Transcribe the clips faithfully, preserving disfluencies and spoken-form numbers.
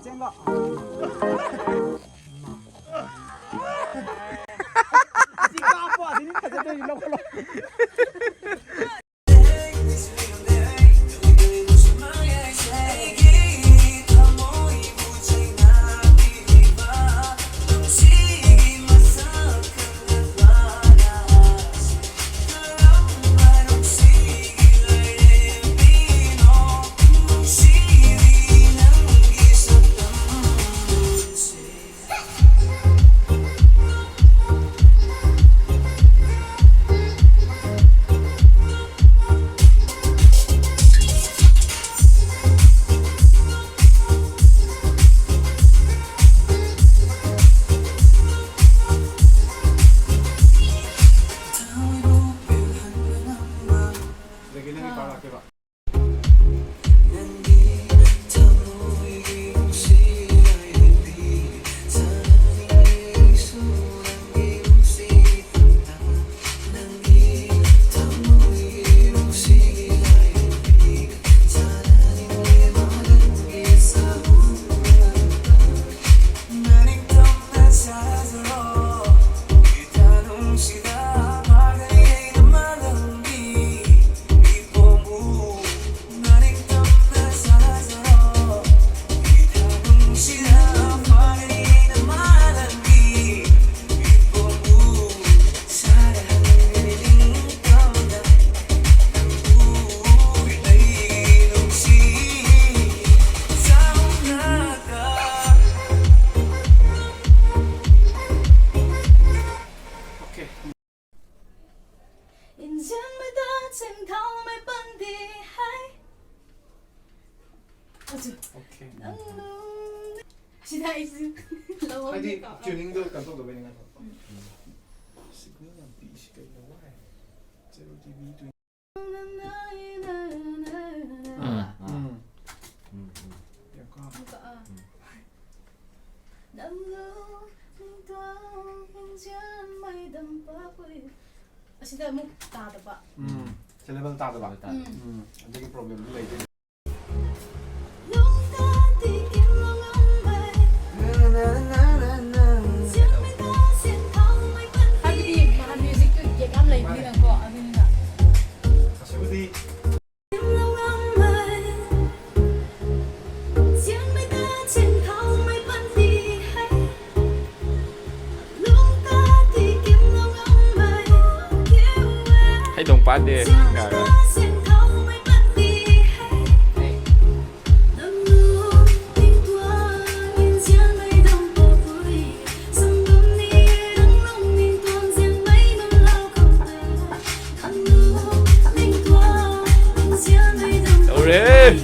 Cheng lo. Asi ka pa, asi ni khat de lo lo. Okay. Inzianmei ta chingthaumei pandi hei. Achu. Okay. Nang lung. Sida isi. Lo. Hadi tuning do kan to do ni kan to. Signal yang pi si kai lo wai. Zero D B tu. Mm. Mm. Mm. Yang ka. Ka. Mm. Nang lung ning tuang inzianmei dam pa pui. Asida muk ta ta pa. Mm. Syllable ta ta pa. Mm. Mm. Adigi problem ni lei de. Hadi, maha music tu gek am lei ni nang ko, abi ni na. Asudi. Hei dong pa de, ga ga. Ore.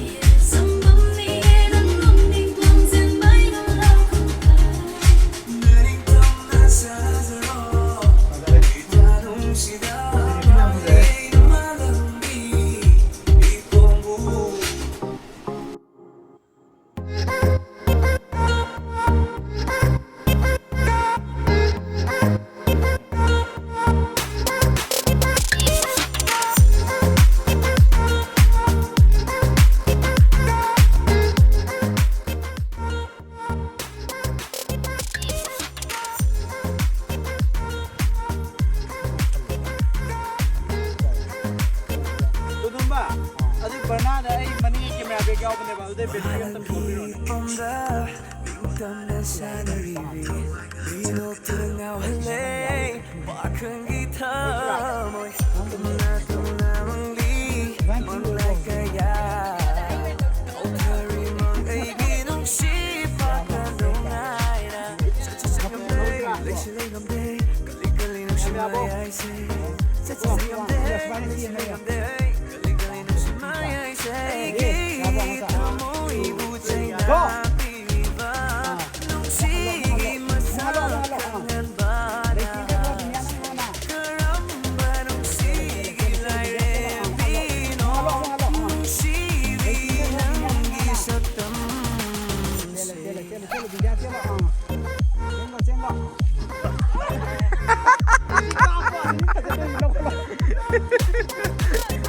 Tutumba, adi barna da ai mani camera back yaw bane ba, adi battery tam ko pi ron.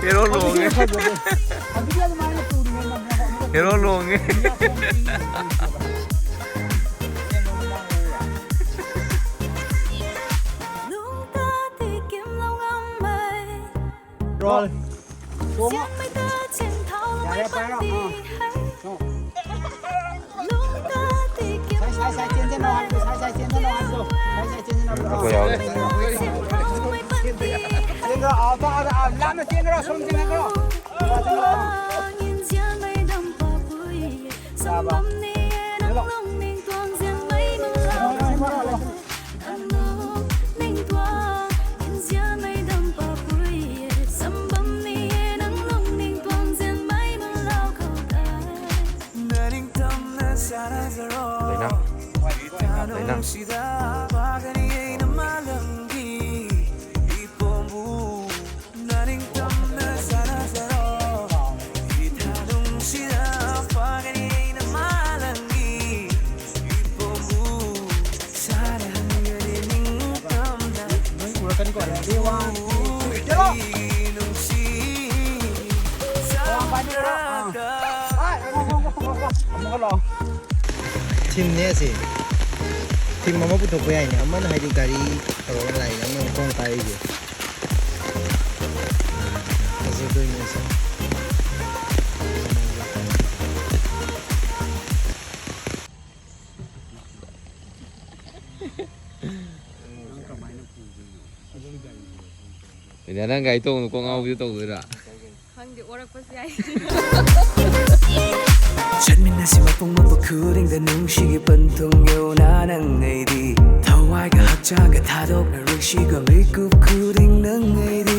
Hero long e. Hero long e. Ol. Yare, pai ro. Sai, sai, sai, chen chen na hai tu, sai, sai, chen chen na hai tu, sai, sai, chen chen na hai tu. Chen ro, aa, ta, aa, aa, lam na chen ro, sum chen ro. Leina. Leina. Thim ne si. Thim mama puthok pui ai ni. Aman hei di gari taro lai, aman kong kai di. Azu dui ni si. Ina nang gai tong ko ngau bi tong ra. Khang di orak pa si ai. Chanmina si mapung mapu khuding da nung shigi pantung yo na nang ngai di. Thawai ka hakchang ka thadok na ruk shi ka mikup khuding nang ngai di.